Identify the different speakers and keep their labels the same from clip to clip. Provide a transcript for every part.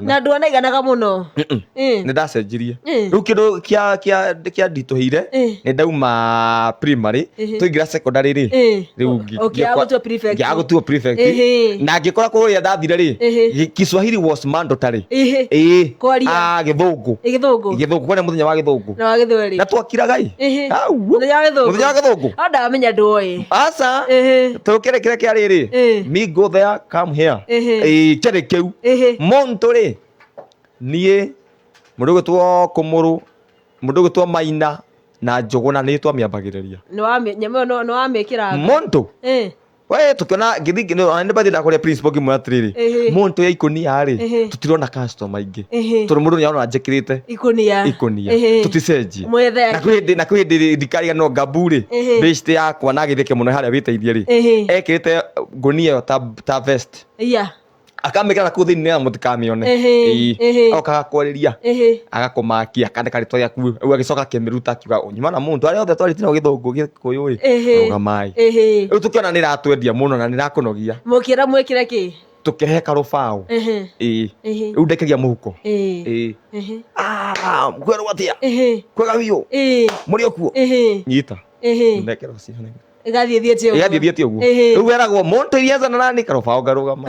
Speaker 1: Na ndwonaiganaga mũno.
Speaker 2: Nĩ ndacenjirie. Rĩu kĩndũ kĩa nditũhĩire, nĩ ndauma primary tũingĩra secondary rĩ, rĩu
Speaker 1: Ũkĩaga gũtuo prefect.
Speaker 2: Ngĩaga gũtuo prefect. Na ngĩkora kũrĩa ndathire rĩ, Kiswahili was mandatory. Ĩĩ.
Speaker 1: Kwaria.
Speaker 2: Ah, Gĩthũngũ.
Speaker 1: Gĩthũngũ.
Speaker 2: Gĩthũngũ, kwarĩ mũthenya wa Gĩthũngũ.
Speaker 1: Na wa Gĩthweri.
Speaker 2: Na twakiraga ĩ. Au.
Speaker 1: Mũthenya wa Gĩthũngũ.
Speaker 2: Mũthenya wa Gĩthũngũ.
Speaker 1: O ndamenya ndũĩ.
Speaker 2: Aca. Tondũ kĩarĩ kĩrĩa kĩarĩ rĩ, me go there, come here. Ĩĩ, kĩarĩ kĩu. Mũntũ rĩ, niĩ mũndũ ũgwĩtwo Kũmũrũ, mũndũ ũgwĩtwo Maina na Njũgũna nĩ twamĩambagĩrĩria.
Speaker 1: Nyamũ ĩyo nĩ wamĩkĩraga?
Speaker 2: Mũntũ? We tũkĩona ngĩthiĩ nĩ bathiĩ ndakũrĩa principal ngĩmwĩra atĩrĩrĩ, mũntũ ya ikũnia rĩ, tũtirona customer aingĩ. Tondũ mũndũ nĩ arona njĩkĩrĩte
Speaker 1: ikũnia.
Speaker 2: Ikũnia. Tũticenjie.
Speaker 1: Mwethe.
Speaker 2: Na kwĩ hĩndĩ ndikariganĩrwo Ngabu rĩ, best yakwa na agĩtheke mũno harĩa wĩteithie rĩ, ekĩrĩte ngũnia ĩyo ta vest. Akamĩkĩra na kũu thĩinĩ nĩgetha mũtikamĩone. Ĩĩ. Agoka agakwarĩria, agakũmakia, akandĩka rĩtwa rĩaku, rĩu agĩcoka akĩmĩruta akiuga nyuma na mũndũ arĩa othe twarĩtie nao Gĩthũngũ Gĩkũyũ ĩ, rũgamai. Rĩu tũkĩona nĩ ĩratwendia mũno na nĩ ĩrakũnogia.
Speaker 1: Mũkĩra mwĩkĩre kĩ?
Speaker 2: Tũkĩrehe karũbaũ. Ĩĩ. Rĩu ndaikagia mũhuko. Ĩĩ. Ah, kwĩrwo atĩa? Kwega biũ. Mũrĩ o kuo? Nyita. Nekera ũcio.
Speaker 1: Ĩgathiĩ thiĩte ũguo.
Speaker 2: Ĩgathiĩ thiĩte ũguo. Rĩu weragwo mũntũ irianza na nani karũbaũ ngarũgama.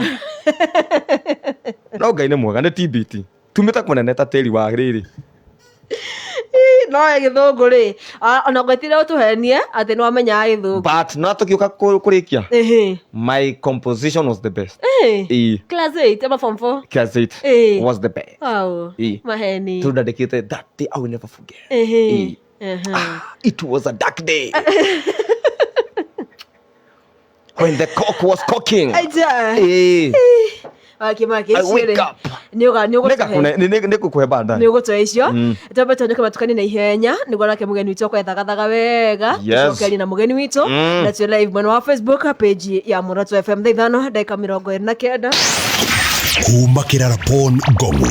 Speaker 2: No Ngai nĩ mwega, nĩ TBT. Tumĩte kũnene ta tĩri wa rĩrĩ.
Speaker 1: No Gĩthũngũ rĩ, ona ngwetire ũtũhenie atĩ nĩ wamenyaga Gĩthũngũ.
Speaker 2: But no tũgĩũka kũrĩkia. My composition was the best. Ĩĩ.
Speaker 1: Class 8 ama form 4?
Speaker 2: Class 8 was the best.
Speaker 1: Wow.
Speaker 2: Ĩĩ.
Speaker 1: Maheni.
Speaker 2: Tondũ ndandĩkĩte that day I will never forget. Ĩĩ. Ah, it was a dark day when the cock was cocking.
Speaker 1: Aja.
Speaker 2: Eh.
Speaker 1: Wakĩmaki
Speaker 2: I
Speaker 1: icio
Speaker 2: wake
Speaker 1: rĩ.
Speaker 2: up.
Speaker 1: Nĩ ũga nĩ ũgũtũhe.
Speaker 2: Nĩngũkũhe baadaye.
Speaker 1: Nĩ ũgũtũhe icio. Twambe tũnyuke matukani na ihenya nĩguo nake mũgeni witũ akwethagathaga wega. Tũcokerie na mũgeni witũ. Na twĩ live mwena wa Facebook page ya Muroto FM thaa 5 ndagĩka 29.
Speaker 3: Kuma Kirarapon Ngomu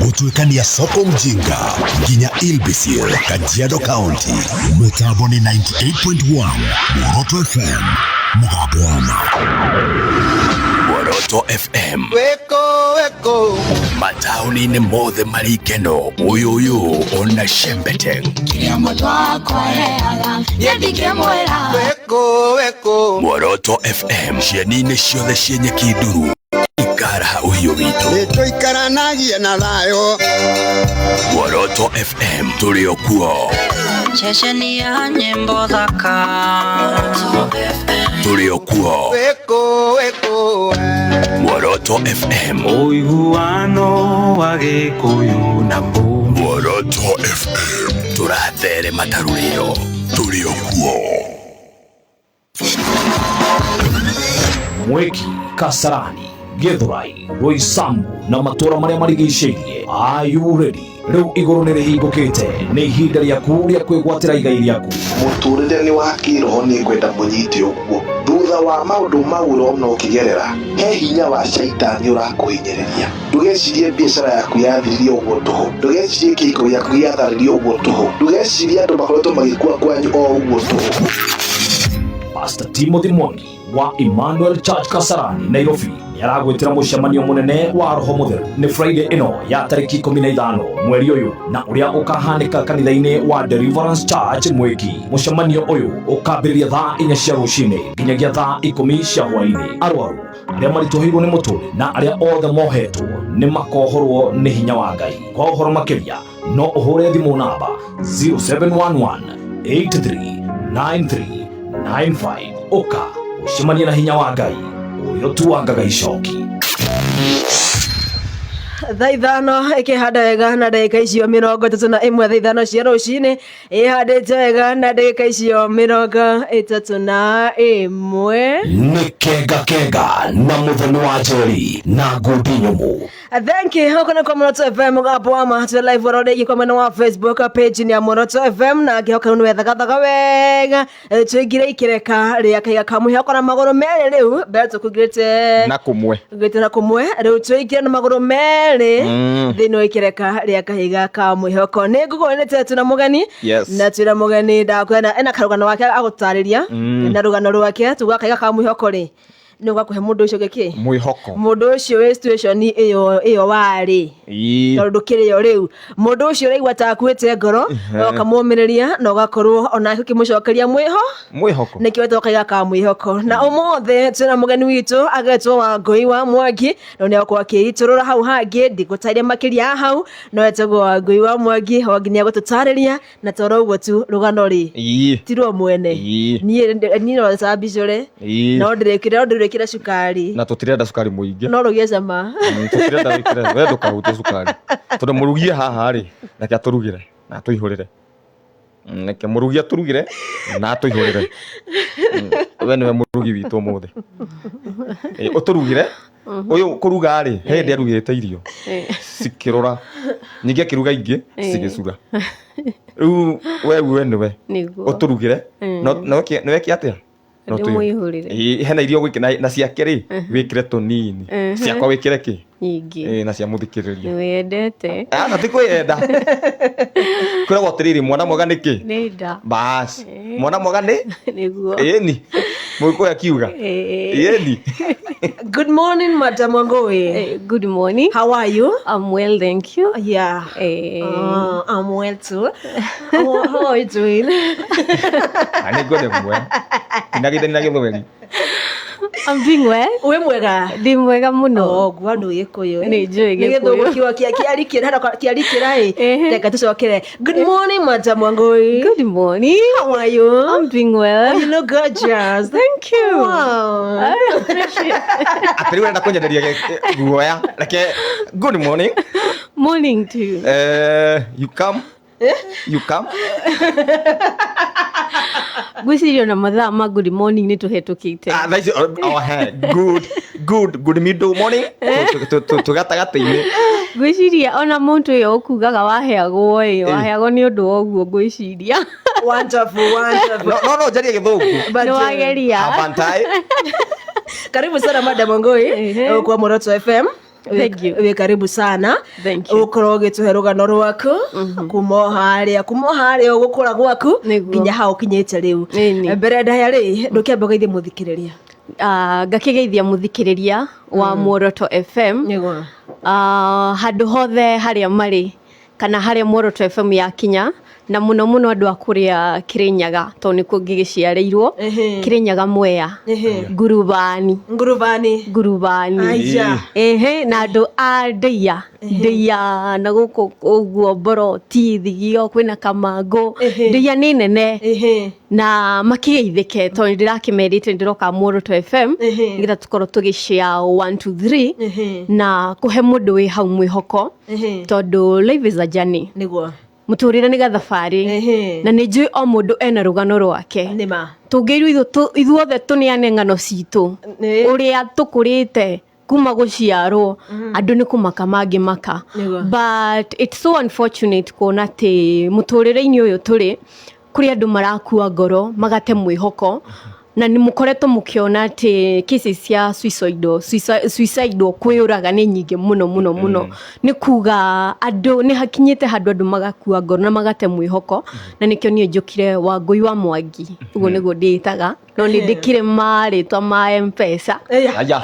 Speaker 3: gũtuĩkania soko mjinga nginya Ilbisir, Kajiado County. Mĩtambo nĩ 98.1 Muoroto FM, mũgambo wa ma.
Speaker 4: Muoroto FM.
Speaker 5: Weko weko.
Speaker 4: Mataũni-inĩ mothe marĩ ikeno, ũyũyũ ona Shembeteng.
Speaker 6: Kĩrĩa mũndũ akwaheaga niĩ ndingĩmwĩra.
Speaker 5: Weko weko.
Speaker 4: Muoroto FM cieni-inĩ ciothe ciĩ nyeki nduru ikaraha ũhiũ witũ.
Speaker 5: Nĩtũikaranagia na thayũ.
Speaker 4: Muoroto FM tũrĩ o kuo.
Speaker 6: Ceceni ya nyĩmbo thaka.
Speaker 4: Tũrĩ o kuo.
Speaker 5: Weko weko.
Speaker 4: Muoroto FM.
Speaker 7: Ũiguano wa Gĩkũyũ na Mbũmbi.
Speaker 4: Muoroto FM tũratherema ta rũrĩo. Tũrĩ o kuo.
Speaker 8: Mweki, Kasarani, Githurai, Roysambu na matũũra marĩa marigicĩirie. Are you ready? Rĩu igũrũ nĩ rĩhingũkĩte, nĩ ihinda rĩaku rĩa kwĩgwatĩra igai rĩaku.
Speaker 9: Mũtũrĩre nĩ wa kĩroho nĩngwenda mũnyite ũguo. Thutha wa maũndũ mau ũrona ũkĩgerera, he hinya wa caitani ũrakũhinyĩrĩria. Ndũgecirie biacara yaku yathirire ũguo tũhũ. Ndũgecirie kĩhiko gĩaku gĩatharĩrio ũguo tũhũ. Ndũgecirie andũ makoretwo magĩkua kwanyu o ũguo tũhũ.
Speaker 8: Pastor Timothy Mwangi wa Emmanuel Church Kasarani, Nairobi nĩ aragwĩtĩra mũcemanio mũnene wa Roho Mũtheru nĩ Friday ĩno ya tarĩki 15 mweri ũyũ na ũrĩa ũkahanĩka kanitha-inĩ wa Deliverance Church Mwĩki. Mũcemanio ũyũ ũkambĩrĩria thaa 4 cia rũcinĩ nginyagia thaa 10 cia hwaĩ-inĩ. Arwaru arĩa maritũhĩirwo nĩ mũtũrĩre na arĩa othe mohetwo nĩ makohorwo nĩ hinya wa Ngai. Kwa ũhoro makĩria no ũhũre thimũ namba 0711 839395. Ũka ũcemanie na hinya wa Ngai ũrĩa ũtuangaga icoki.
Speaker 1: Thaa 5 ĩkĩhanda wega na ndagĩka icio 31, thaa 5 cia rũcinĩ ĩhandĩte wega na ndagĩka icio 31.
Speaker 8: Nĩ Kenga Kenga na Mũthoni wa Njeri na ngundi nyũmũ.
Speaker 1: Thank you. Huko ni kwa Muroto FM mũgambo wa ma twe live oro rĩngĩ kwa mwena wa Facebook page ni ya Muroto FM na ngĩhoka rĩu nĩ wethagathaga wega. Tũingire ikĩreka rĩa kaiga ka mwĩhoko na magũrũ merĩ rĩu mbere tũkũingĩrĩte
Speaker 2: na kũmwe.
Speaker 1: Ngĩte na kũmwe, rĩu tũingire na magũrũ merĩ thĩinĩ wa ikĩreka rĩa kahiga ka mwĩhoko. Nĩ ngũgũrĩte twĩna mũgeni. Na twĩna mũgeni ndakwenda ena karũgano gake agũtarĩria. Na rũgano rwake tuga kahiga ka mwĩhoko rĩ. Nĩ ũgakũhe mũndũ ũcio gĩkĩ
Speaker 2: Mwĩhoko.
Speaker 1: Mũndũ ũcio wĩ situation ĩyo ĩyo warĩ, tondũ ndũkĩrĩ yo rĩu, mũndũ ũcio ũraigua ta akuĩte ngoro, ũkamũmĩrĩria na ũgakorwo onake ũkĩmũcokeria mwĩho
Speaker 2: Mwĩhoko.
Speaker 1: Nĩkĩo wetagwo Kaiga ka Mwĩhoko. Na ũmũthĩ twĩna mũgeni witũ agetwo Wangũi wa Mwangi, no nĩ agũkorwo akĩitũrũra hau hangĩ, ndigũtarĩria makĩria ya hau, no etagwo Wangũi wa Mwangi. Wangi nĩ agũtũtarĩria, na toro ũguo tu rũgano rĩ ti rwo mwene. Niĩ no cambicũre, no ndĩrĩkĩra cukari.
Speaker 2: Na tũtirenda cukari mũingĩ.
Speaker 1: No rũgĩe cama.
Speaker 2: Tũtirenda wĩkĩre, we ndũkahutie cukari, tondũ mũrugie haha rĩ, reke atũrugĩre na atũihũrĩre. Reke mũrugi atũrugĩre na atũihũrĩre. We nĩwe mũrugi witũ ũmũthĩ. Ũtũrugĩre. Ũyũ kũruga rĩ, he hĩndĩ arugĩte irio cikĩrũra, ningĩ akĩruga ingĩ cigĩcura. Rĩu we nĩwe
Speaker 10: Nĩguo.
Speaker 2: ũtũrugĩre. No weke atĩa? No
Speaker 10: Ndĩmũihũrĩre.
Speaker 2: Hena irio gwĩkĩ na ciake rĩ, wĩkĩre tũnini, ciakwa wĩkĩre kĩ?
Speaker 10: Nyingĩ.
Speaker 2: Na cia mũthikĩrĩria.
Speaker 10: Nĩwendete.
Speaker 2: Aca, ti kwĩyenda. Kwĩragwo atĩrĩrĩ, mwana mwega nĩ kĩ?
Speaker 10: Nĩ nda.
Speaker 2: Bas, mwana mwega nĩ
Speaker 10: Nĩguo.
Speaker 2: Ĩni mũgĩkũyũ akiuga. Ĩni.
Speaker 1: Good morning, Madam Wangui.
Speaker 10: Good morning.
Speaker 1: How are you?
Speaker 10: I'm well, thank you.
Speaker 1: Yeah. I'm well too. How are you doing?
Speaker 2: Nĩ ngwende mwe tinagithani na gĩthweri.
Speaker 10: I'm doing well.
Speaker 1: Wĩ mwega?
Speaker 10: Ndĩ mwega mũno.
Speaker 1: Oh, ngwa nũ Gĩkũyũ.
Speaker 10: Nĩ njũĩ
Speaker 1: Nĩ gĩthũngũ.
Speaker 10: Gĩkũyũ.
Speaker 1: Kiugo kĩarikĩra kĩarikĩra ĩ. Reke tũcokere. Good morning, Madam Wangui.
Speaker 10: Good morning.
Speaker 1: How are you?
Speaker 10: I'm doing well.
Speaker 1: Oh, you look gorgeous.
Speaker 10: Thank you.
Speaker 1: Wow.
Speaker 10: I appreciate.
Speaker 2: Atĩrĩ, ũrenda kũnyenderia guoya. Reke, good morning.
Speaker 10: Morning to you.
Speaker 2: You come, you come.
Speaker 10: Ngwĩciria ona mathaa ma good morning nĩ tũhetũkĩte.
Speaker 2: Ah, thaa ici, oh, he, good good good middle morning. Tũgatagatĩ-inĩ.
Speaker 10: Ngwĩciria ona mũndũ ũyũ ũkugaga waheagwo ĩ, waheagwo nĩ ũndũ wa ũguo ngwĩciria.
Speaker 1: Wonderful, wonderful.
Speaker 2: No njarie gĩthũngũ.
Speaker 1: But,
Speaker 10: Nĩ wageria.
Speaker 2: Habantai.
Speaker 1: Karibu sana, Madam Wangui, kwa Moroto FM.
Speaker 10: Thank you.
Speaker 1: Wĩ karibu sana.
Speaker 10: Thank you.
Speaker 1: Ũkorwo ũgĩtũhe rũgano rwaku kuma o harĩa, kuma o harĩa ũgũkũra gwaku
Speaker 10: Nĩguo.
Speaker 1: nginya hau ũkinyĩte rĩu.
Speaker 10: Ĩni.
Speaker 1: Mbere ndaya rĩ, ndũkĩamba ũgeithie mũthikĩrĩria.
Speaker 10: Ngakĩgeithia mũthikĩrĩria wa Muoroto FM.
Speaker 1: Nĩguo.
Speaker 10: Handũ hothe harĩa marĩ kana harĩa Muoroto FM yakinya, na mũno mũno andũ a kũrĩa Kĩrĩnyaga, tondũ nĩkuo ngĩgĩciarĩirwo. Kĩrĩnyaga, Mwea, Ngurubani.
Speaker 1: Ngurubani.
Speaker 10: Ngurubani.
Speaker 1: Aija.
Speaker 10: Ehe, na andũ a Ndeia, Ndeia na gũkũ ũguo Mboroti, Thigio, kwĩna Kamangũ. Ndeia nĩ nene. Na makĩgeithĩke tondũ ndĩrakĩmerĩte ndĩroka Muoroto FM nĩgetha tũkorwo tũgĩshare 1 2 3 na kũhe mũndũ wĩ hau mwĩhoko, tondũ life is a journey. Mũtũrĩre nĩ gathabarĩ, na nĩ njũĩ o mũndũ ena rũgano rwake.
Speaker 1: Nĩma.
Speaker 10: Tũngĩirwo ithuothe tũneane ng'ano citũ ũrĩa tũkũrĩte kuma gũciarwo, andũ nĩ kũmaka mangĩmaka. But it's so unfortunate kuona atĩ mũtũrĩre-inĩ ũyũ tũrĩ, kũrĩ andũ marakua ngoro, magate mwĩhoko, na nĩ mũkoretwo mũkĩona atĩ cases cia suicidal, kwĩyũraga, nĩ nyingĩ mũno mũno mũno. Nĩ kuga andũ nĩ hakinyĩte handũ andũ magakua ngoro na magate mwĩhoko, na nĩkĩo niĩ njũkire Wangũi wa Mwangi, ũguo nĩguo ndĩĩtaga, no nĩ ndĩkire marĩtwa ma Mpesa.
Speaker 2: Aya.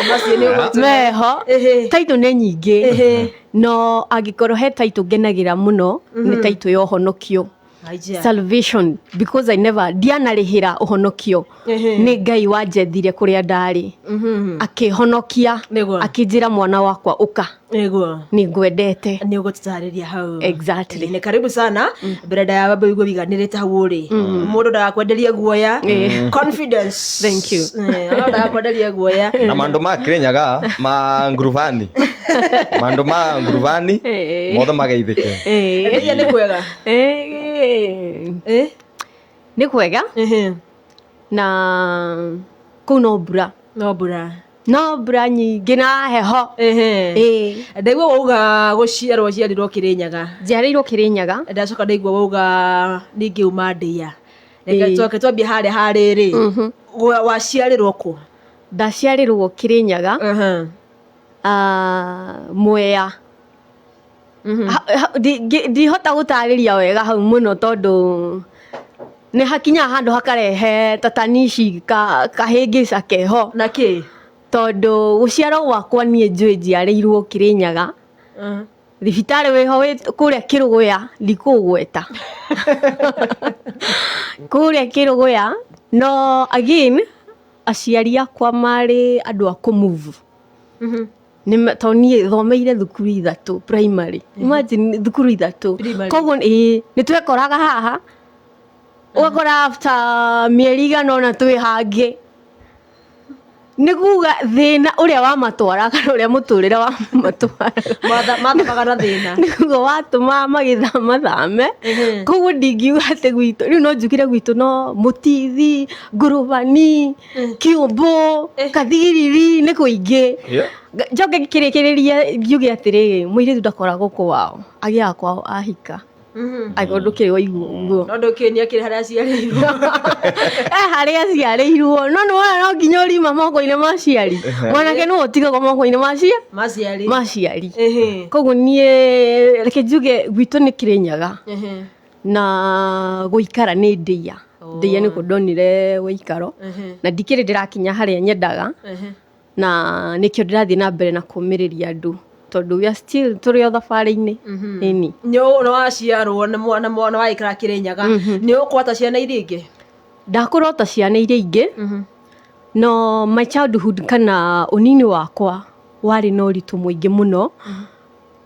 Speaker 1: Macio nĩ ũgwĩtũra.
Speaker 10: Meho taitũ nĩ nyingĩ, no angĩkorwo he taitũ ngenagĩra mũno nĩ taitũ ya ũhonokio.
Speaker 1: Aija.
Speaker 10: Salvation, because I never, ndianarĩhĩra ũhonokio. Nĩ Ngai wanjethire kũrĩa ndarĩ, akĩhonokia, akĩnjĩra, "Mwana wakwa, ũka." Nĩ ngwendete.
Speaker 1: Nĩ ũgũtũtarĩria hau.
Speaker 10: Exactly.
Speaker 1: Nĩ karibu sana. Mbere ndaya wambe ũigue wiganĩrĩte hau ũrĩ, mũndũ ndagakwenderie guoya. Confidence.
Speaker 10: Thank you.
Speaker 1: Ona ndagakwenderie guoya.
Speaker 2: Na mandũ ma Kĩrĩnyaga ma ngurubani, mandũ ma ngurubani mothe mageithĩke.
Speaker 1: Ndeia nĩ kwega?
Speaker 10: Nĩ kwega, na kũu no mbura.
Speaker 1: No mbura.
Speaker 10: No mbura nyingĩ na heho.
Speaker 1: Ndaigua wauga gũciarwo ciarirwo Kĩrĩnyaga.
Speaker 10: Njiarĩirwo Kĩrĩnyaga.
Speaker 1: Ndacoka ndaigua wauga ningĩ uma Ndeia. Reke twoke twambie harĩa harĩrĩ, waciarĩrwo kũ?
Speaker 10: Ndaciarĩrwo Kĩrĩnyaga. Mwea. Ndihota gũtarĩria wega hau mũno tondũ Nĩ hakinyaga handũ hakarehe tatanici kahĩngĩca keho.
Speaker 1: Na kĩ?
Speaker 10: Tondũ gũciarwo gwakwa niĩ njũĩ njiarĩirwo Kĩrĩnyaga. Thibitarĩ wĩho wĩ kũrĩa Kĩrũgũya, ndikũũgweta. Kũrĩa Kĩrũgũya, no again, aciari akwa marĩ andũ a kũ move. Tondũ niĩ thomeire thukuru ithatũ primary. Imagine thukuru ithatũ.
Speaker 1: Primary.
Speaker 10: Koguo ĩĩ, nĩ twekoraga haha, ũgakora after mĩeri igana ũna twĩ hangĩ. Nĩ kuga thĩna ũrĩa wamatwara kana ũrĩa mũtũrĩre wamatwara
Speaker 1: Mathamaga na thĩna.
Speaker 10: Nĩguo watũmaga magĩthamathame. Koguo ndingiuga atĩ gwitũ, rĩu no njugire gwitũ no mũtithi, ngũrũbani, kĩũmbũ, kathiriri, nĩ kũingĩ. Njoke ngĩkĩrĩkĩrĩrie ngiuge atĩrĩrĩ, mũirĩtu ndakoragwo kwao, agĩaga kwao ahika. Angĩkorwo ndũkĩrĩ waigua ũguo.
Speaker 1: No ndũkĩũĩ nĩ akĩrĩ harĩa aciarĩirwo.
Speaker 10: E harĩa aciarĩirwo, no nĩ wona no nginya ũrima moko-inĩ ma aciari. Mwanake nĩwe ũtigagwo moko-inĩ ma
Speaker 1: Maciari.
Speaker 10: Ma aciari. Koguo niĩ reke njuge gwitũ nĩ Kĩrĩnyaga. Na gũikara nĩ Ndĩia. Ndĩia nĩkuo ndonire ũikaro. Na ndikĩrĩ ndĩrakinya harĩa nyendaga. Na nĩkĩo ndĩrathiĩ na mbere na kũmĩrĩria andũ tondũ we are still tũrĩ o thabarĩ-inĩ. Ĩni.
Speaker 1: Nĩ waciarwo na mwana mwana waikara Kĩrĩnyaga, nĩ ũkwata ciana iria ingĩ?
Speaker 10: Ndakũra ta ciana iria ingĩ, no my childhood kana ũnini wakwa warĩ na ũritũ mũingĩ mũno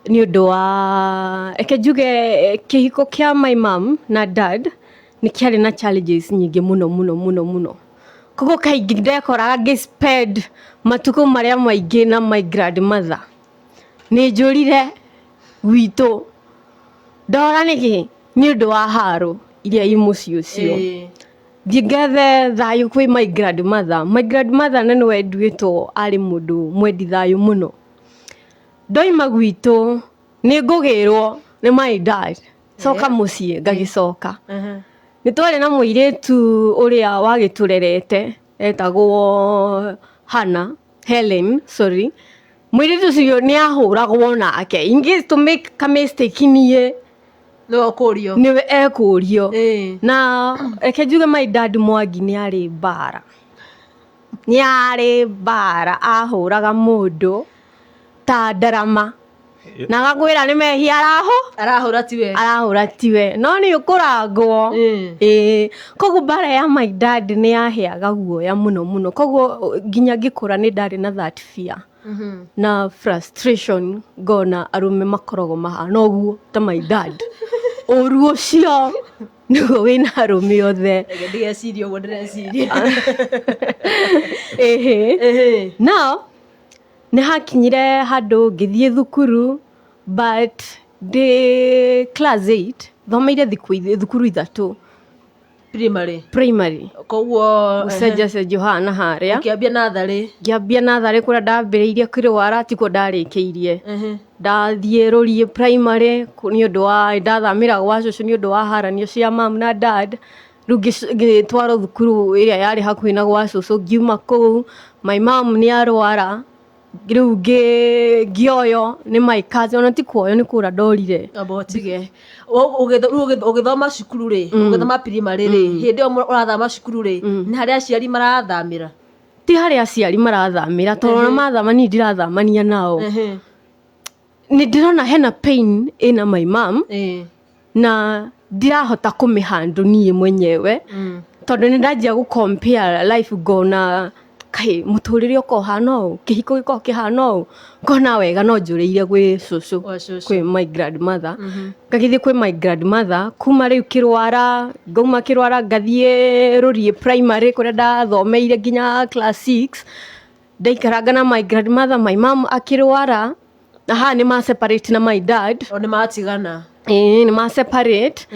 Speaker 10: nĩ ũndũ wa, reke njuge, kĩhiko kĩa my mom na dad nĩ kĩarĩ na challenges nyingĩ mũno mũno mũno mũno. Koguo kaingĩ ndekoraga ngĩ spend matukũ marĩa maingĩ na my grandmother. Nĩ njũrire gwitũ, ndora nĩkĩ? Nĩ ũndũ wa haro iria i mũciĩ ũcio. Thiĩ ngethe thayũ kwĩ my grandmother. My grandmother na nĩwe nduĩtwo arĩ mũndũ mwendi thayũ mũno. Ndoima gwitũ nĩ ngũgĩrwo nĩ my dad, coka mũciĩ, ngagĩcoka. Nĩ twarĩ na mũirĩtu ũrĩa wagĩtũrerete etagwo Hannah, Helen, sorry. Mũirĩtu ũcio nĩ ahũragwo nake, in case to make a mistake niĩ
Speaker 1: Nĩwe ũkũrio.
Speaker 10: Nĩwe ekũrio. Na reke njuge my dad Mwangi nĩ arĩ mbara. Nĩ arĩ mbara, ahũraga mũndũ ta ndarama. Na agakwĩra nĩ mehia
Speaker 1: arahũra tiwe.
Speaker 10: Arahũra tiwe, no nĩ ũkũrangwo. Ĩĩ. Koguo mbara ya my dad nĩ yaheaga guoya mũno mũno. Koguo nginya ngĩkũra nĩ ndarĩ na that fear na frustration, ngona arũme makoragwo mahana ũguo ta my dad. Ũru ũcio nĩguo wĩna arũme othe.
Speaker 1: Reke ndigecirie ũguo ndĩreciria.
Speaker 10: Ĩhĩ. Now nĩ hakinyire handũ ngĩthiĩ thukuru, but ndĩ class 8, thomeire thukuru ithatũ.
Speaker 1: Primary.
Speaker 10: Primary.
Speaker 1: Koguo
Speaker 10: gũcenjacenjio haha na harĩa.
Speaker 1: Ũkĩambia natharĩ.
Speaker 10: Ngĩambia natharĩ kũrĩa ndambĩrĩirie kĩrwara tikuo ndarĩkĩirie. Ndathiĩ Rũriĩ primary nĩ ũndũ wa ndathamĩra gwa cũcũ nĩ ũndũ wa haranio cia mam na dad. Rĩu ngĩtwarwo thukuru ĩrĩa yarĩ hakuhĩ na gwa cũcũ. Ngiuma kũu, my mom nĩ arwara, rĩu ngĩoywo nĩ my cousin, ona ti kuoywo, nĩ kũra ndorire.
Speaker 1: Amba ũtige. Rĩu ũgĩthoma cukuru rĩ, ũgĩthoma primary rĩ, hĩndĩ ĩyo ũrathama cukuru rĩ, nĩ harĩa aciari marathamĩra?
Speaker 10: Ti harĩa aciari marathamĩra, tondũ ona mathama niĩ ndirathamania nao. Nĩ ndĩrona hena pain ĩna my mom na ndirahota kũmĩhandle niĩ mwenyewe, tondũ nĩ ndanjia gũ compare life, ngona kaĩ mũtũrĩre ũkoragwo ũhana ũũ, kĩhiko gĩkoragwo kĩhana ũũ, ngona wega no njũrĩire gwĩ cũcũ.
Speaker 1: Gwa cũcũ.
Speaker 10: Kwĩ my grandmother. Ngagĩthiĩ kwĩ my grandmother kuma rĩu kĩrwara, ngauma kĩrwara ngathiĩ Rũriĩ primary kũrĩa ndathomeire nginya class 6. Ndaikaranga na my grandmother, my mom akĩrwara, na haha nĩ ma separate na my dad.
Speaker 1: O nĩ matigana.
Speaker 10: Ĩĩ, nĩ ma separate.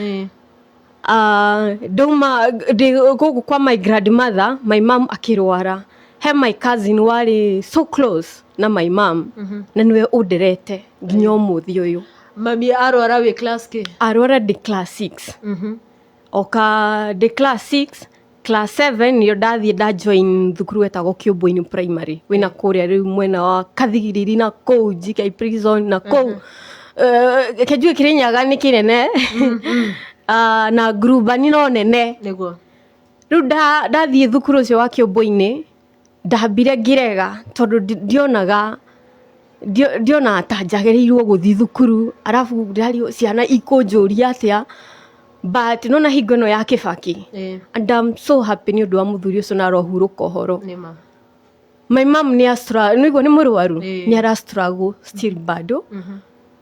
Speaker 10: Ndauma ndĩ gũkũ kwa my grandmother, my mom akĩrwara, he my cousin warĩ so close na my mom na nĩwe ũnderete nginya ũmũthĩ ũyũ.
Speaker 1: Mami arwara wĩ class kĩ?
Speaker 10: Arwara ndĩ class 6. Oka ndĩ class 6, class 7 nĩyo ndathiĩ nda join thukuru wetagwo Kĩũmbũ-inĩ primary, wĩna kũrĩa rĩu mwena wa Kathigiriri na kũu GK prison na kũu. Reke njuge Kĩrĩnyaga nĩ kĩnene. Na ngurubani no nene.
Speaker 1: Nĩguo.
Speaker 10: Rĩu ndathiĩ thukuru ũcio wa Kĩũmbũ-inĩ, ndambire ngĩrega tondũ ndionaga ndionaga ta njagĩrĩirwo gũthiĩ thukuru, arabu ndĩrarigwo ciana ikũnjũria atĩa, but nĩwona hingo ĩno ya Kĩbakĩ, and I'm so happy nĩ ũndũ wa mũthuri ũcio na arohurũka ũhoro.
Speaker 1: Nĩma.
Speaker 10: My mom nĩ nĩguo nĩ mũrwaru, nĩ ara struggle still bado.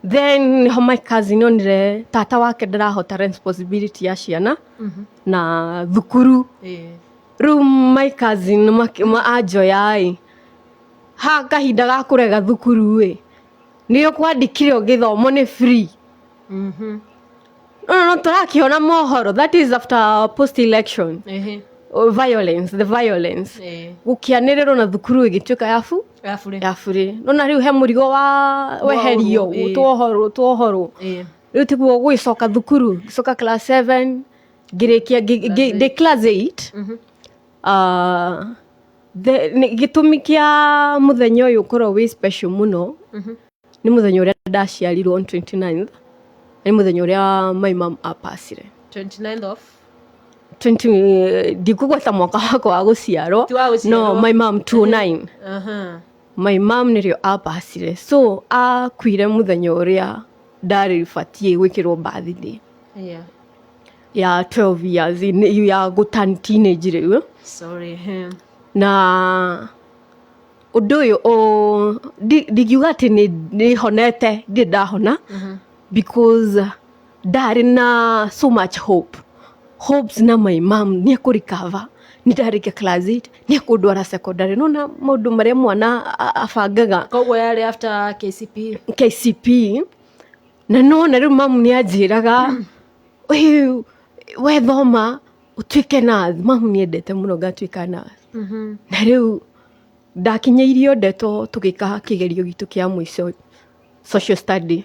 Speaker 10: Then nĩho my cousin onire tata wake ndarahota responsibility ya ciana na thukuru. Rĩu my cousin anjoya ĩ, ha kahinda ga kũrega thukuru ĩ, nĩo kwandĩkire gĩthomo nĩ free. No, no, tũrakĩona mohoro, that is after post election violence, the violence, gũkĩanĩrĩrwo na thukuru ĩgĩtuĩka ya
Speaker 1: Ya bure.
Speaker 10: Ya bure. Nona rĩu he mũrigo wa weherio, twohorwo twohorwo. Rĩu tiguo gwĩcoka thukuru, ngĩcoka class 7, ngĩrĩkia ndĩ class 8. Gĩtũmi kĩa mũthenya ũyũ ũkorwo wĩ special mũno nĩ mũthenya ũrĩa ndaciarirwo on 29th, nĩ mũthenya ũrĩa my mom apacire.
Speaker 1: 29th of
Speaker 10: 20, ndikũgweta mwaka wakwa wa gũciarwo.
Speaker 1: Ti wa gũciarwo.
Speaker 10: No, my mom 29. My mom nĩrĩo apacire, so akuire mũthenya ũrĩa ndarĩ batiĩ gwĩkĩrwo birthday ya 12 years, ya gũturn teenage rĩu.
Speaker 1: Sorry.
Speaker 10: Na ũndũ ũyũ ndingiuga atĩ nĩ honete, ndirĩ ndahona, because ndarĩ na so much hopes na my mom nĩ ekũrecover, nĩ ndarĩkia class 8 nĩ ekũndwara secondary, nona maũndũ marĩa mwana abangaga.
Speaker 1: Koguo yarĩ after KCP.
Speaker 10: KCP, na nona rĩu mamu nĩ anjĩraga, "Ĩ, we thoma ũtuĩke nurse." Mamu nĩ endete mũno ngatuĩka nurse. Na rĩu ndakinyĩirio ndeto tũgĩka kĩgerio gitũ kĩa mũico, social study.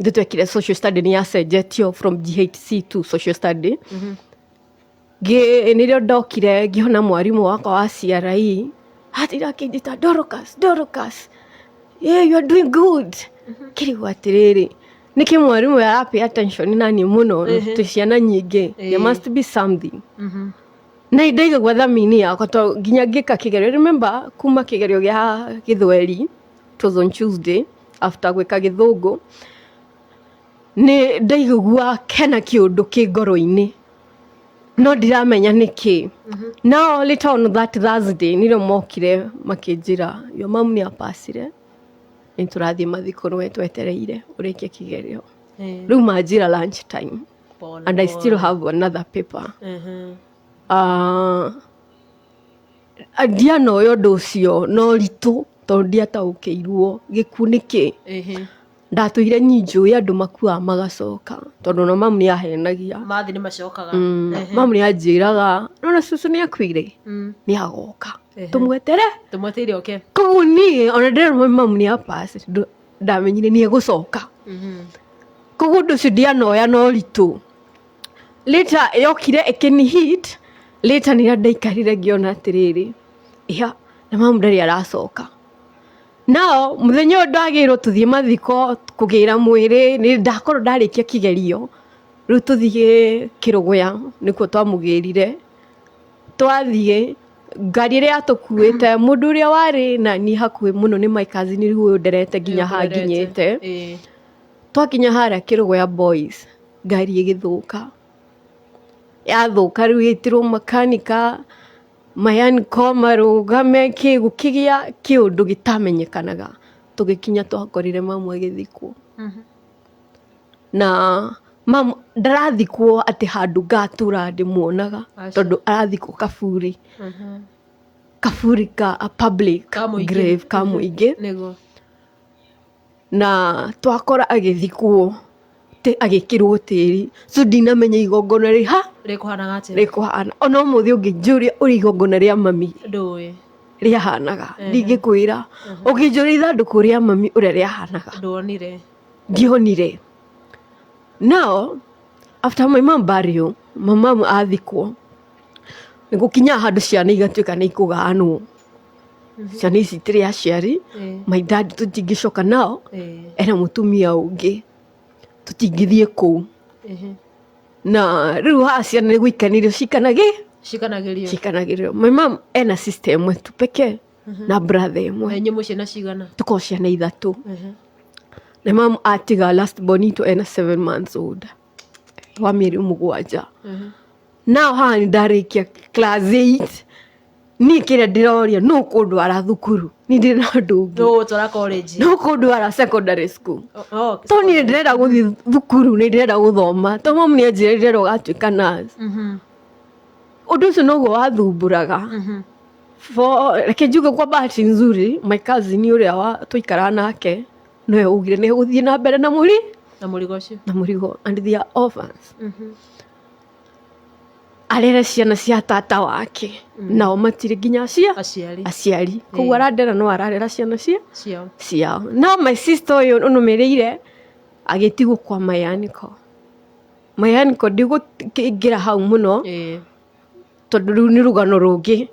Speaker 10: Ithuĩ twekire social study, nĩ yacenjetio from GHC to social study. Nĩrĩo ndokire ngĩona mwarimũ wakwa wa CRE atira akĩnjĩta, "Dorcas, Dorcas, yeah, you are doing good." Kĩrigwo atĩrĩrĩ, nĩkĩ mwarimũ ũyũ ara pay attention nani mũno twĩ ciana nyingĩ? There must be something. Na ndaigagua thamini yakwa tondũ nginya ngĩka kĩgerio, remember, kuma kĩgerio gĩa gĩthweri, it was on Tuesday, after gwĩka gĩthũngũ, nĩ ndaigua kena kĩũndũ kĩ ngoro-inĩ no ndiramenya nĩkĩ. Now later on that Thursday nĩrĩo mokire makĩnjĩra, "Your mom nĩ apacire, nĩ tũrathiĩ mathiko, nĩwe twetereire ũrĩkie kĩgerio." Rĩu manjĩra lunch time.
Speaker 1: Pole,
Speaker 10: and I still
Speaker 1: pole.
Speaker 10: have another paper. Ndianoya ũndũ ũcio no ritũ tondũ ndiataũkĩirwo gĩkuũ nĩkĩ. Ndatũire nyi njũĩ andũ makuaga magacoka, tondũ ona mamu nĩ ahenagia.
Speaker 1: Mathi nĩ macokaga.
Speaker 10: Mamu nĩ anjĩraga, nona cũcũ nĩ akuire, nĩ agoka, tũmwetere.
Speaker 1: Tũmweteire oke.
Speaker 10: Koguo niĩ ona ndĩrona mamu nĩ apass, ndamenyire nĩ egũcoka. Koguo ũndũ ũcio ndianoya no ritũ. Later yokire ĩkĩni hit later, nĩrĩa ndaikarire ngĩona atĩrĩrĩ, ya na mamu ndarĩ aracoka. Nao mũthenya ũyũ ndagĩrwo tũthiĩ mathiko kũgĩra mwĩrĩ, nĩ ndakorwo ndarĩkia kĩgerio, rĩu tũthiĩ Kĩrũgũya nĩkuo twamũgĩrire. Twathiĩ, ngari ĩrĩa yatũkuĩte, mũndũ ũrĩa warĩ nani hakuhĩ mũno nĩ my cousin, rĩu ũyũ nderete nginya haha nginyĩte. Twakinya harĩa Kĩrũgũya Boys, ngari ĩgĩthũka. Yathũka rĩu ĩtĩrwo makanika mayaniko marũgame kĩ, gũkĩgĩa kĩũndũ gĩtamenyekanaga. Tũgĩkinya twakorire mamu agĩthikwo. Na mamu ndarathikwo atĩ handũ ngatũra ndĩmuonaga, tondũ arathikwo kaburi, kaburi ka a public
Speaker 1: Ka mũingĩ.
Speaker 10: grave ka mũingĩ. Na twakora agĩthikwo, agĩkĩrwo tĩri, so ndinamenya igongona rĩha
Speaker 1: Rĩkũhanaga atĩa?
Speaker 10: Rĩkũhana. Ona ũmũthĩ ũngĩnjũria ũrĩa igongona rĩa mami
Speaker 1: Ndũĩ.
Speaker 10: rĩahanaga, ndingĩkwĩra. Ũngĩnjũria ithandũkũ rĩa mami ũrĩa rĩahanaga,
Speaker 1: Ndwonire.
Speaker 10: Ndionire. Now after my mom burial, my mom athikwo, nĩ gũkinyaga handũ ciana igatuĩka nĩ ikũgaanwo. Ciana ici itirĩ aciari. My dad tũtingĩcoka nao, ena mũtumia ũngĩ, tũtingĩthiĩ kũu. Na rĩu haha ciana nĩ gũikanĩrio cikanagĩ
Speaker 1: Cikanagĩrio.
Speaker 10: Cikanagĩrio. My mom ena sister ĩmwe tu pekee na brother ĩmwe.
Speaker 1: Na inyuĩ mwĩ ciana cigana?
Speaker 10: Tũkoragwo ciana ithatũ. Na mam atiga last born itũ ena 7 months old, wa mĩeri 7. Nao haha nĩ ndarĩkia class 8. Niĩ kĩrĩa ndĩroria, nũ kũndwara thukuru? Niĩ ndirĩ na ũndũ ũngĩ.
Speaker 1: Nũ ũgũtwara college?
Speaker 10: Nũ kũndwara secondary school?
Speaker 1: Oh,
Speaker 10: To niĩ ndĩrenda gũthiĩ thukuru, nĩ ndĩrenda gũthoma, to mamu nĩ anjĩrire ndĩrenda ũgatuĩka nurse. Ũndũ ũcio noguo wathumbũraga. For reke njuge, kwa bahati nzuri, my cousin ũrĩa wa tũikaraga nake nowe ugire nĩ gũthiĩ na mbere na mũri
Speaker 1: Na mũrigo ũcio.
Speaker 10: Na mũrigo, and they are orphans. Arere ciana cia tata wake, nao matirĩ nginya acia
Speaker 1: Aciari.
Speaker 10: Aciari. Koguo arandera, no ararera ciana cia
Speaker 1: Ciao.
Speaker 10: Ciao. No my sister ũyũ ũnũmĩrĩire agĩtigwo kwa my uncle. My uncle, ndigũkĩingĩra hau mũno tondũ rĩu nĩ rũgano rũngĩ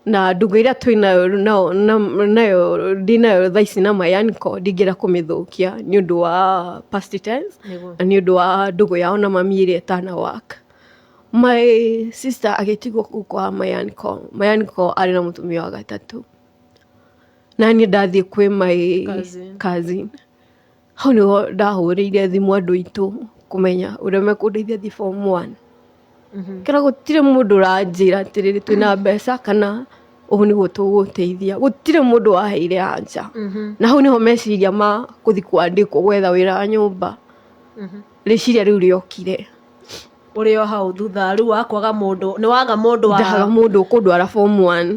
Speaker 10: na ndũgũ ĩrĩa twĩ nayo nayo ndĩ nayo thaa ici na my uncle, ndingĩenda kũmĩthũkia nĩ ũndũ wa past tense na nĩ ũndũ wa ndũgũ yao na mami ĩrĩa ĩtana work. My sister agĩtigwo kũu kwa my uncle. My uncle arĩ na mũtumia wa gatatũ, na niĩ ndathiĩ kwĩ my
Speaker 1: Cousin.
Speaker 10: Cousin. Hau nĩho ndahũrĩire thimũ andũ aitũ kũmenya ũrĩa mekũndeithia thiĩ form one. Kĩra gũtirĩ mũndũ ũranjĩra atĩrĩrĩ, twĩna mbeca kana ũũ nĩguo tũgũteithia. Gũtirĩ mũndũ waheire anja. Na hau nĩho meciria ma gũthiĩ kwandĩkwo gwetha wĩra wa nyũmba, rĩciria rĩu rĩokire.
Speaker 1: Ũrĩ o hau thutha rĩu wa kwaga mũndũ, nĩ waga mũndũ wa
Speaker 10: Ndaga mũndũ ũkũndwara form one.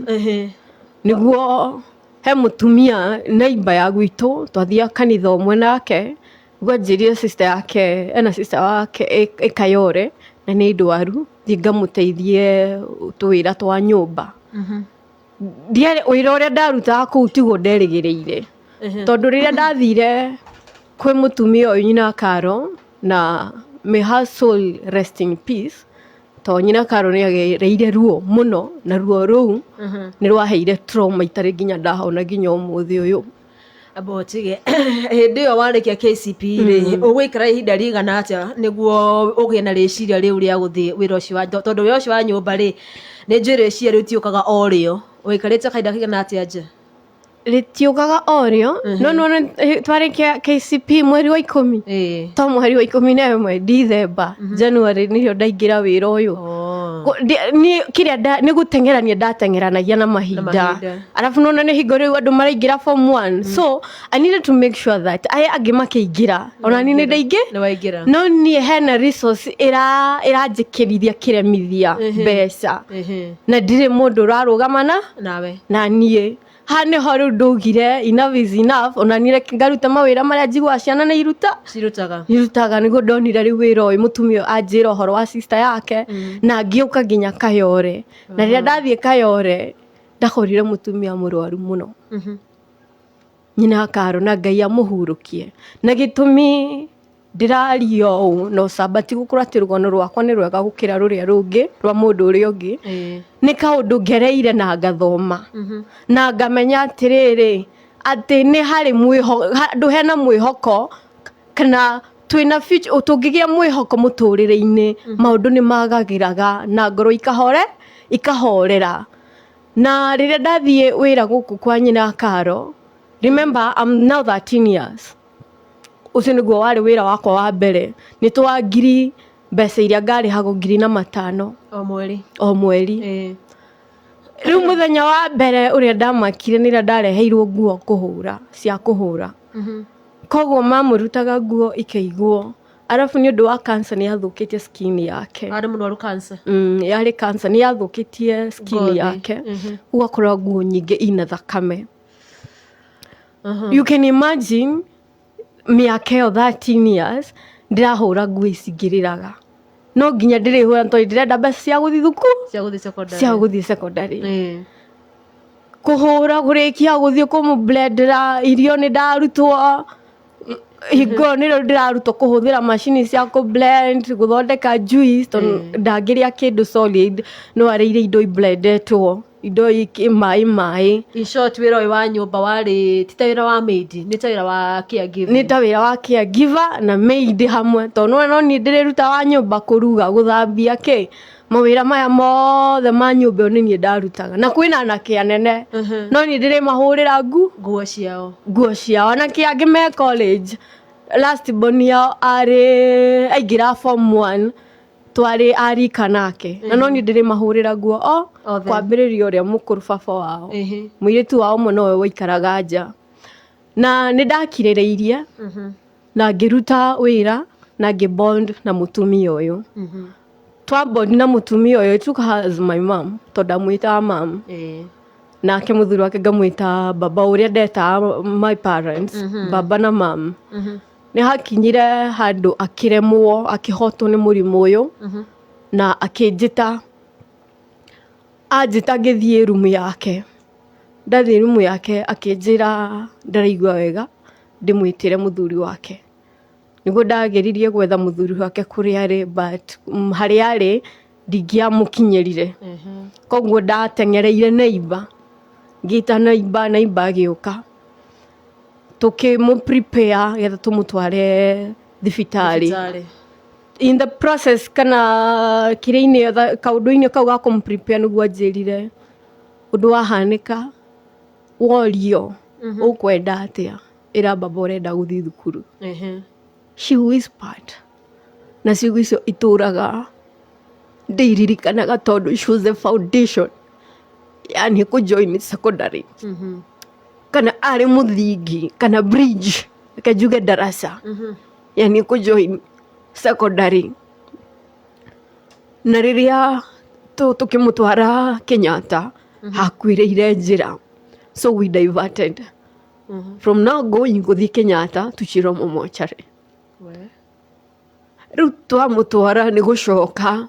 Speaker 10: Nĩguo he mũtumia neighbor ya gwitũ twathiaga kanitha ũmwe nake, nĩguo anjĩrire sister yake, ena sister wake ĩ Kayore na nĩ ndwaru, thiĩ ngamũteithie tũwĩra twa nyũmba. Ndiarĩ wĩra ũrĩa ndarutaga kũu tiguo nderĩgĩrĩire, tondũ rĩrĩa ndathire kwĩ mũtumia ũyũ, nyina Karo, na may her soul rest in peace, to nyina Karo nĩ agereire ruo mũno, na ruo rũu nĩ rwaheire trauma itarĩ nginya ndahona nginya ũmũthĩ ũyũ.
Speaker 1: Amba ũtige, hĩndĩ ĩyo warĩkia KCPE rĩ, ũgũikara ihinda rĩigana atĩa nĩguo ũgĩe na rĩciria rĩu rĩa gũthiĩ wĩra ũcio wa, tondũ wĩra ũcio wa nyũmba rĩ, nĩ njũĩ rĩciria rĩu tiũkaga o rĩo. Ũikarĩte kahinda kaigana atĩa nja?
Speaker 10: Rĩtiũkaga o rĩo, no nona twarĩkia KCPE mweri wa 10, to mweri wa 11, December, January nĩrĩo ndaingĩra wĩra ũyũ. Niĩ kĩrĩa nĩ gũteng'erania ndateng'eranagia na mahinda.
Speaker 1: Mahinda.
Speaker 10: Arabu nona nĩ hingo rĩu andũ maraingĩra form one, so I needed to make sure that aya angĩ makĩingĩra ona niĩ nĩ ndaingĩ.
Speaker 1: Nĩ waingĩra.
Speaker 10: No niĩ hena resource ĩranjĩkĩrithia kĩremithia mbeca na ndirĩ mũndũ ũrarũgama na
Speaker 1: Nawe.
Speaker 10: Na niĩ haha nĩho rĩu ndaugire enough is enough, ona niĩ reke ngaruta mawĩra marĩa njiguaga ciana nĩ iruta
Speaker 1: Cirutaga.
Speaker 10: Irutaga. Nĩguo ndonire rĩu wĩra ũyũ, mũtumia ũyũ anjĩra ũhoro wa sister yake na ngĩũka nginya Kayore. Na rĩrĩa ndathiĩ Kayore, ndakorire mũtumia mũrwaru mũno, nyina Karo, na Ngai amũhurũkie. Na gĩtũmi ndĩraria ũũ na ũcamba ti gũkorwo atĩ rũgano rwakwa nĩ rwega gũkĩra rũrĩa rũngĩ rwa mũndũ ũrĩa ũngĩ, nĩ kaũndũ ngereire na ngathoma na ngamenya atĩrĩrĩ, atĩ nĩ harĩ handũ hena mwĩhoko kana twĩna future, tũngĩgĩa mwĩhoko mũtũrĩre-inĩ, maũndũ nĩ magagĩraga na ngoro ikahorera. Na rĩrĩa ndathiĩ wĩra gũkũ kwa nyina Karo, remember I'm now 13 years, ũcio nĩguo warĩ wĩra wakwa wa mbere. Nĩ twa ngiri mbeca iria ngarĩhagwo 1500.
Speaker 1: O mweri.
Speaker 10: O mweri. Rĩu mũthenya wa mbere ũrĩa ndamakire nĩ rĩrĩa ndareheirwo nguo kũhũra, cia kũhũra. Koguo mamũrutaga nguo ikaigwo, arabu nĩ ũndũ wa cancer nĩ yathũkĩtie skin yake.
Speaker 1: Arĩ mũrwaru cancer.
Speaker 10: Yarĩ cancer, nĩ yathũkĩtie skin
Speaker 1: Ngothi.
Speaker 10: yake. Ũgakora nguo nyingĩ ina thakame. You can imagine, mĩaka ĩyo 13 years ndĩrahũra nguo ici ngĩrĩraga, no nginya ndĩrĩhũra tondũ ndĩrenda mbeca cia gũthiĩ thukuru.
Speaker 1: Cia gũthiĩ secondary.
Speaker 10: Cia gũthiĩ secondary. Kũhũra, kũrĩkia gũthiĩ kũmũblendera irio, nĩ ndarutwo hingo ĩyo nĩrĩo ndĩrarutwo kũhũthĩra macini cia kũ blend, gũthondeka juice, tondũ ndangĩrĩa kĩndũ solid, no arĩire indo iblendetwo. Indo iki maĩ maĩ.
Speaker 1: In short, wĩra ũyũ wa nyũmba warĩ ti ta wĩra wa maid, nĩ ta wĩra wa caregiving.
Speaker 10: Nĩ ta wĩra wa caregiver na maid hamwe, tondũ no niĩ ndĩrĩruta wa nyũmba, kũruga, gũthambia, kĩ mawĩra maya mothe ma nyũmba ĩyo nĩ niĩ ndarutaga. Na kwĩna anake anene, no niĩ ndĩrĩmahũrĩra ngu
Speaker 1: nguo ciao.
Speaker 10: Nguo ciao. Anake angĩ me college, last born yao arĩ aingĩra form 1, twarĩ arika nake, na no niĩ ndĩrĩmahũrĩra nguo o
Speaker 1: Othe.
Speaker 10: Kwambĩrĩria ũrĩa mũkũrũ, baba wao. Mũirĩtu wao ũmwe nowe waikaraga nja, na nĩ ndakirĩrĩirie na ngĩruta wĩra na ngĩbond na mũtumia ũyũ. Twabond na mũtumia ũyũ, it took her as my mom, tondũ ndamwĩtaga mam, nake mũthuri wake ngamwĩta baba, ũrĩa ndetaga my parents, baba na mam. Nĩ hakinyire handũ akĩremwo, akĩhotwo nĩ mũrimũ ũyũ, na akĩnjĩta. Anjĩta, ngĩthiĩ rumu yake. Ndathiĩ rumu yake, akĩnjĩra ndaraigua wega, ndĩmwĩtĩre mũthuri wake. Nĩguo ndageririe gwetha mũthuri wake kũrĩa arĩ, but harĩa arĩ ndingĩamũkinyĩrire. Koguo ndateng'ereire neighbor, ngĩta neighbor, neighbor agĩũka, tũkĩmũ prepare getha tũmũtware thibitarĩ.
Speaker 1: Thibitarĩ.
Speaker 10: In the process, kana kĩrĩa-inĩ, kaũndũ-inĩ kau ga kũmũ prepare, nĩguo anjĩrire ũndũ wahanĩka, worio ũkwenda atĩa, ĩra baba ũrenda gũthiĩ thukuru. She whispered, na ciugo icio itũraga ndĩiririkanaga, tondũ she was the foundation yani kũjoin secondary, kana arĩ mũthingi kana bridge, reke njuge ndaraca yani kũjoin secondary. Na rĩrĩa tũkĩmũtwara Kenyatta, hakuĩrĩire njĩra, so we diverted from now going gũthiĩ Kenyatta to Chiromo mochari. Rĩu twamũtwara, nĩ gũcoka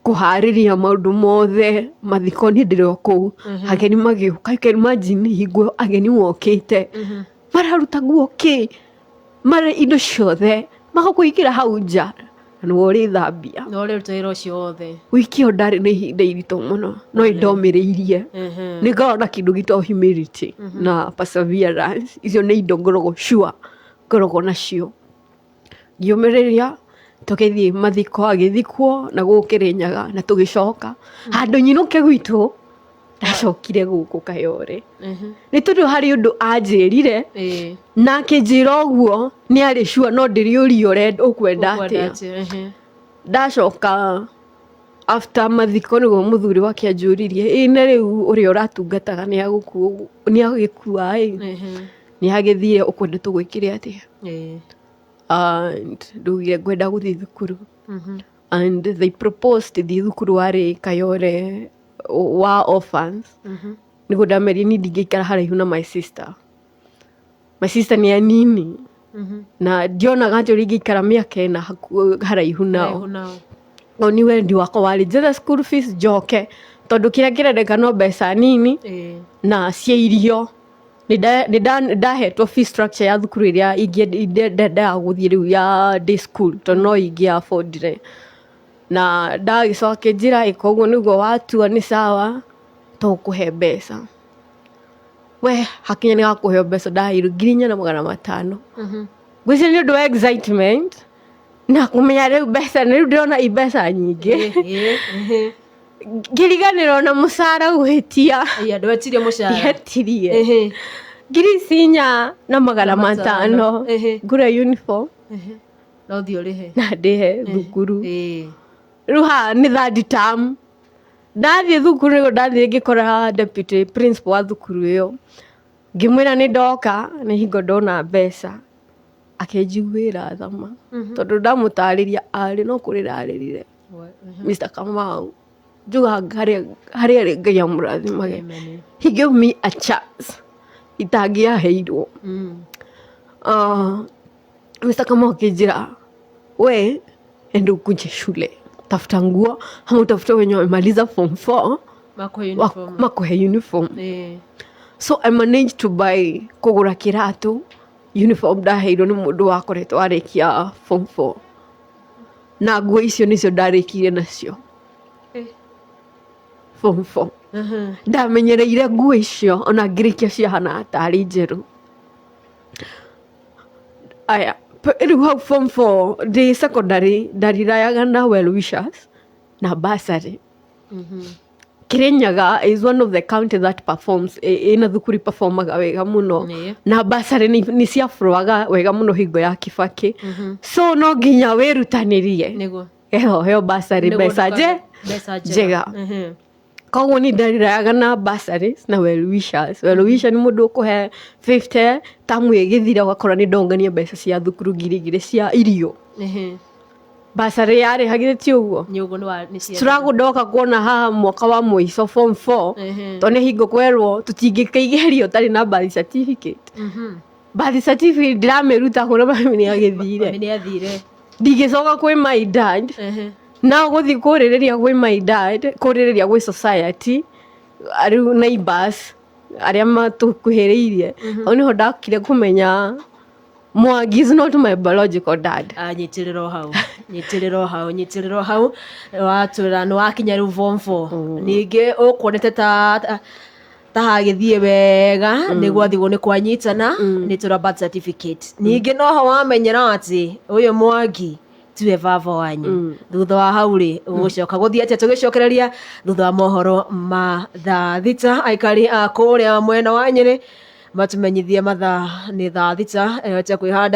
Speaker 10: kũharĩria maũndũ mothe mathiko, niĩ ndĩrĩ o kũu. Ageni magĩũka. You can imagine hingo ageni mokĩte, mararuta nguo, kĩ mara indo ciothe magakũingĩra hau nja, na nĩwe ũrĩthambia.
Speaker 1: Na ũrĩruta wĩra ũcio wothe.
Speaker 10: Wiki ĩyo ndarĩ na ihinda iritũ mũno, no nĩndomĩrĩirie. Nĩ ngoragwo na kĩndũ gĩtagwo humility na perseverance. Icio nĩ indo ngoragwo sure ngoragwo nacio. Ngĩũmĩrĩria, tũgĩthiĩ mathiko, agĩthikwo na gũkũ Kĩrĩnyaga, na tũgĩcoka handũ nyinũke gwitũ. Ndacokire gũkũ Kayore nĩ tondũ harĩ ũndũ anjĩrire, na akĩnjĩra ũguo nĩ arĩ sure no ndĩrĩũrio ũkwenda
Speaker 1: Ũkwenda
Speaker 10: atĩa.
Speaker 1: atĩa,
Speaker 10: Ndacoka after mathiko, nĩguo mũthuri wake anjũririe, ĩ na rĩu ũrĩa ũratungataga nĩ agĩkua ĩ, nĩ agĩthire, ũkwenda tũgwĩkĩre atĩa? And ndaugire ngwenda gũthiĩ thukuru, and they proposed thiĩ thukuru warĩ Kayore wa orphans. Nĩguo ndamerire niĩ ndingĩikara haraihu na my sister. My sister nĩ anini, na ndionaga atĩ ũrĩa ingĩikara mĩaka 4 haraihu nao.
Speaker 1: Haraihu nao.
Speaker 10: O ni wendi wakwa warĩ njethe school fees njoke, tondũ kĩrĩa kĩrendeka no mbeca nini na cia irio. Nĩ ndahetwo fee structure ya thukuru ĩrĩa ndendaga gũthiĩ rĩu ya day school, tondũ no ingĩa affordire. Na ndagĩcoka akĩnjĩra, ĩka ũguo nĩguo watua, nĩ sawa, tũgũkũhe mbeca. We hakinya nĩ gakũheo mbeca, ndaheirwo 4,500. Ngwĩciria nĩ ũndũ wa excitement na kũmenya rĩu mbeca, rĩu ndĩrona i mbeca nyingĩ, ngĩriganĩrwo na mũcara gwĩtia.
Speaker 1: Iya, ndwetirie mũcara.
Speaker 10: Ndietirie. Ngiri ici 4,500.
Speaker 1: Na matano.
Speaker 10: Ngũre uniform.
Speaker 1: Na ũthiĩ ũrĩhe.
Speaker 10: Na ndĩhe thukuru. Rĩu haha nĩ third term ndathiĩ thukuru. Nĩguo ndathiĩ ngĩkora deputy principal wa thukuru ĩyo, ngĩmwĩra nĩ ndoka, nĩ hingo ndona mbeca. Akĩnjiguĩra thama, tondũ ndamũtarĩria arĩ no kũrĩra arĩrire. Mr. Kamau, njuga harĩa harĩa arĩ, Ngai amũrathimage. He gave me a chance itangĩaheirwo. Mr. Kamau akĩnjĩra, we enda ukuje shule, tafuta nguo ama utafuta wenye wamemaliza form 4
Speaker 1: Makuhe uniform.
Speaker 10: Makuhe uniform. So I managed to buy, kũgũra kĩratũ, uniform ndaheirwo nĩ mũndũ wakoretwo arĩkia form 4, na nguo icio nĩcio ndarĩkirie nacio form 4. Ndamenyereire nguo icio ona ngĩrĩkia ciahana tarĩ njerũ. Aya, rĩu hau form 4 ndĩ secondary ndarirayaga na well wishers na bursary. Kirinyaga is one of the county that performs, ĩna thukuru performaga wega mũno. Na bursary nĩ ciabroaga wega mũno hingo ya Kibaki, so no nginya wĩrutanĩrie getha ũheo bursary, mbeca nje
Speaker 1: mbeca
Speaker 10: njega. Koguo ni ndarirayaga na bursaries na well wishers. Well wisher nĩ mũndũ ũkũhe 50 tamu ĩgĩthira, ũgakora nĩ ndongania mbeca cia thukuru 2000 cia irio. Bursary yarĩhagire, ti ũguo?
Speaker 1: Nĩ ũguo, nĩ wa nĩ cia
Speaker 10: Struggle ndoka kuona haha mwaka wa mũico form 4, tondũ nĩ hingo kwerwo tũtingĩka igerio ũtarĩ na birth certificate. Birth certificate ndiramĩruta kũ na mami nĩ agĩthire?
Speaker 1: Mami nĩ athire.
Speaker 10: Ndingĩcoka kwĩ my dad na gũthiĩ kũrĩrĩria kwĩ my dad, kũrĩrĩria gwĩ society, rĩu neighbors arĩa matũkuhĩrĩirie. Hau nĩho ndakire kũmenya Mwangi is not my biological dad.
Speaker 1: Ah, nyitĩrĩra o hau, nyitĩrĩra o hau, nyitĩrĩra o hau. Watwĩra nĩ wakinya rĩu form 4, ningĩ ũkuonete ta hagĩthiĩ wega, nĩ gwathigwo nĩ kwanyitana nĩ tũra birth certificate. Ningĩ noho wamenyera atĩ ũyũ Mwangi tiwe baba wanyu. Thutha wa hau rĩ, ũgũcoka gũthiĩ atĩa? Tũgĩcokereria thutha wa mohoro ma thaa 6. Aikari a kũrĩa mwena wa Nyĩrĩ matũmenyithie mathaa nĩ thaa 6 ĩhote kwĩhanda.